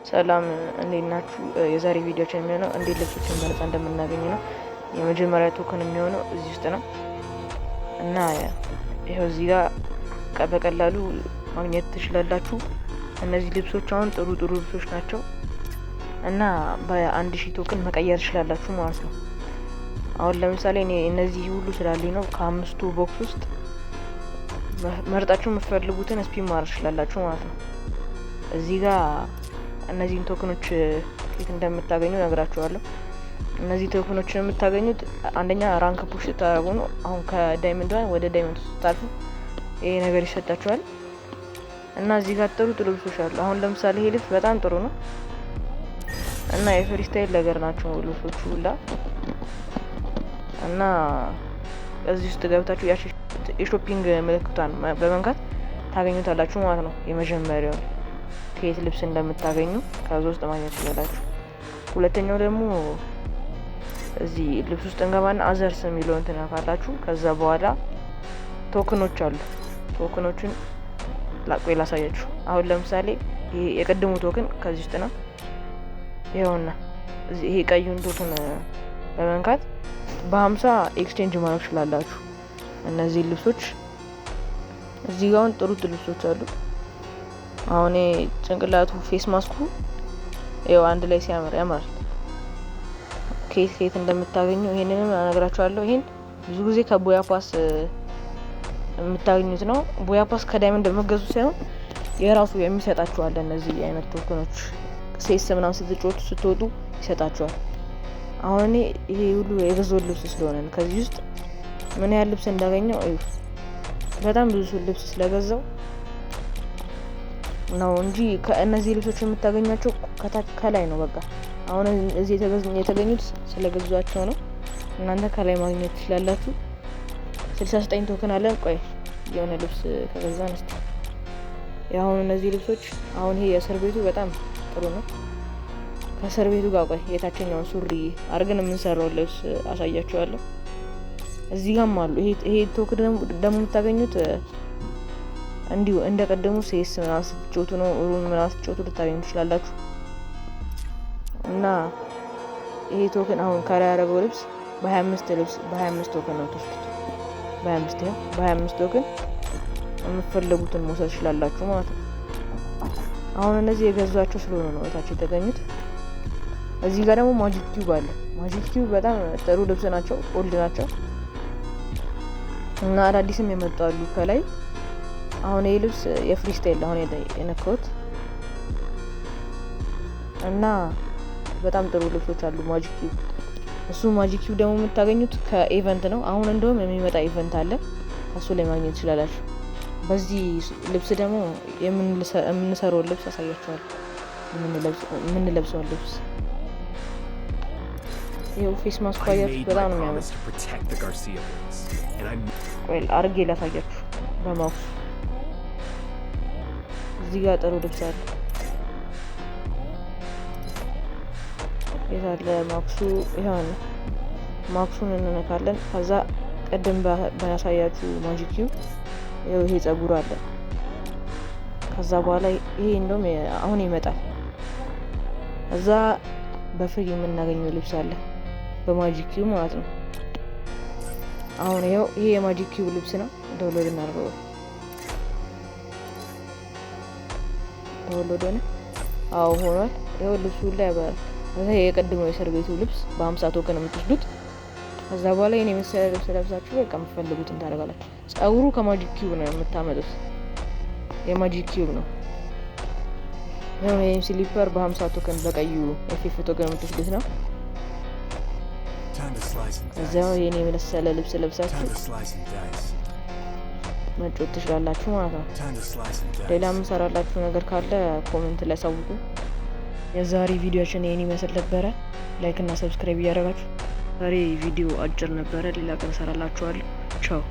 ሰላም፣ እንዴት ናችሁ? የዛሬ ቪዲዮችን የሚሆነው እንዴት ልብሶችን በነፃ እንደምናገኝ ነው። የመጀመሪያ token የሚሆነው እዚህ ውስጥ ነው እና ይኸው እዚህ ጋር በቀላሉ ማግኘት ትችላላችሁ። እነዚህ ልብሶች አሁን ጥሩ ጥሩ ልብሶች ናቸው እና በ1000 token መቀየር ትችላላችሁ ማለት ነው። አሁን ለምሳሌ እኔ እነዚህ ሁሉ ስላሉኝ ነው። ከአምስቱ box ውስጥ መርጣችሁ የምትፈልጉትን spin ማድረግ ትችላላችሁ ማለት ነው። እዚህ ጋር እነዚህን token ኦች ከየት እንደምታገኙ ነግራችኋለሁ። እነዚህ token ኦችን የምታገኙት አንደኛ rank push ስታደርጉ ነው። አሁን ከ diamond 1 ወደ diamond ስታልፉ ይሄ ነገር ይሰጣችኋል። እና እዚህ ጋር ጥሩ ጥሩ ልብሶች አሉ። አሁን ለምሳሌ ይሄ ልብስ በጣም ጥሩ ነው እና የ freestyle ነገር ናቸው ልብሶቹ ሁላ። እና እዚህ ውስጥ ገብታችሁ የ shopping ምልክቷን በመንካት ታገኙታላችሁ ማለት ነው። የመጀመሪያው ከየት ልብስ እንደምታገኙ ከዛ ውስጥ ማግኘት ትችላላችሁ። ሁለተኛው ደግሞ እዚህ ልብስ ውስጥ እንገባና others የሚለውን ትነካላችሁ። ከዛ በኋላ token ኦች አሉ። Token ኦችን ላቆይ ላሳያችሁ። አሁን ለምሳሌ ይሄ የቅድሙ token ከዚህ ውስጥ ነው። ይኸውና ይሄ ቀዩን token በመንካት በ50 exchange ማድረግ ትችላላችሁ። እነዚህ ልብሶች እዚህ ጋር አሁን ጥሩ ጥሩ ልብሶች አሉ። አሁን ጭንቅላቱ face mask ኡ ይኸው አንድ ላይ ሲያምር ያምራል። ከየት ከየት እንደምታገኙ ይሄንንም እነግራችኋለሁ። ይሄን ብዙ ጊዜ ከ Booyah Pass የምታገኙት ነው። Booyah Pass ከ diamond መገዙ ሳይሆን የራሱ የሚሰጣችሁ አለ። እነዚህ አይነት token ኦች CS ምናምን ስትጫወቱ ስትወጡ ይሰጣችኋል። አሁን እኔ ይሄ ሁሉ የገዛሁት ልብስ ስለሆነ ነው። ከዚህ ውስጥ ምን ያህል ልብስ እንዳገኘው እዩ። በጣም ብዙ ልብስ ስለገዛው ነው እንጂ ከእነዚህ ልብሶች የምታገኟቸው ከታች ከላይ ነው። በቃ አሁን እዚህ የተገኙት ስለገዟቸው ነው። እናንተ ከላይ ማግኘት ትችላላችሁ። 69 token አለን። ቆይ የሆነ ልብስ ከገዛን እስቲ የአሁኑ እነዚህ ልብሶች አሁን ይሄ የእስር ቤቱ በጣም ጥሩ ነው። ከእስር ቤቱ ጋር ቆይ የታችኛውን ሱሪ አድርገን የምንሰራውን ልብስ አሳያችኋለሁ። እዚህ ጋርም አሉ። ይሄ token ደግሞ የምታገኙት እንዲሁ እንደ ቀደሙ CS ምናምን ስትጫወቱ ነው። Room ምናምን ስትጫወቱ ልታገኙ ትችላላችሁ። እና ይሄ token አሁን ከላይ ያደረገው ልብስ በ25 ልብስ በ25 token ነው የምትወስዱት። በ25፣ ይኸው በ25 token የምትፈልጉትን መውሰድ ትችላላችሁ ማለት ነው። አሁን እነዚህ የገዟቸው ስለሆነ ነው እታች የተገኙት። እዚህ ጋር ደግሞ Magic Cube አለ። Magic Cube በጣም ጥሩ ልብስ ናቸው፣ old ናቸው እና አዳዲስም የመጡ አሉ ከላይ። አሁን ይህ ልብስ የ freestyle አሁን የነካሁት እና በጣም ጥሩ ልብሶች አሉ Magic Cube። እሱ Magic Cube ደግሞ የምታገኙት ከ event ነው። አሁን እንደውም የሚመጣ event አለ፣ ከሱ ላይ ማግኘት ትችላላችሁ። በዚህ ልብስ ደግሞ የምንሰራውን ልብስ አሳያችኋለሁ። የምንለብሰውን ልብስ ይኸው face mask አያችሁ፣ በጣም ነው የሚያምር። ቆይ አርጌ ላሳያችሁ በማክሱ። እዚህ ጋር ጥሩ ልብስ አለ። የታለ ማክሱ? ይኸው ነው። ማክሱን እንነካለን። ከዛ ቅድም ባያሳያችሁ Magic Cube ይኸው ይሄ ጸጉር አለ። ከዛ በኋላ ይሄ እንደውም አሁን ይመጣል። ከዛ በ free የምናገኘው ልብስ አለ በ Magic Cube ማለት ነው። አሁን ይኸው ይሄ የ Magic Cube ልብስ ነው። Download እናድርገው። Download ሆነ? አዎ ሆኗል። ይኸው ልብሱ ላይ ያበራል። ከዛ የቀድሞው የእስር ቤቱ ልብስ በ50 token የምትወስዱት። ከዛ በኋላ የኔ የመሰለ ልብስ ለብሳችሁ በቃ የምትፈልጉትን ታደርጋላችሁ። ጸጉሩ ከ Magic Cube ነው የምታመጡት። የ Magic Cube ነው። ይኸው ይሄም slipper በ50 token በቀዩ FF token የምትወስዱት ነው። ከዚያው የኔ የመሰለ ልብስ ለብሳችሁ መጫወት ትችላላችሁ ማለት ነው። ሌላ የምሰራላችሁ ነገር ካለ comment ላይ አሳውቁ። የዛሬ ቪዲዮአችን ይሄን ይመስል ነበረ። Like እና subscribe እያደረጋችሁ። ዛሬ ቪዲዮ አጭር ነበረ። ሌላ ቀን እሰራላችኋለሁ። ቻው።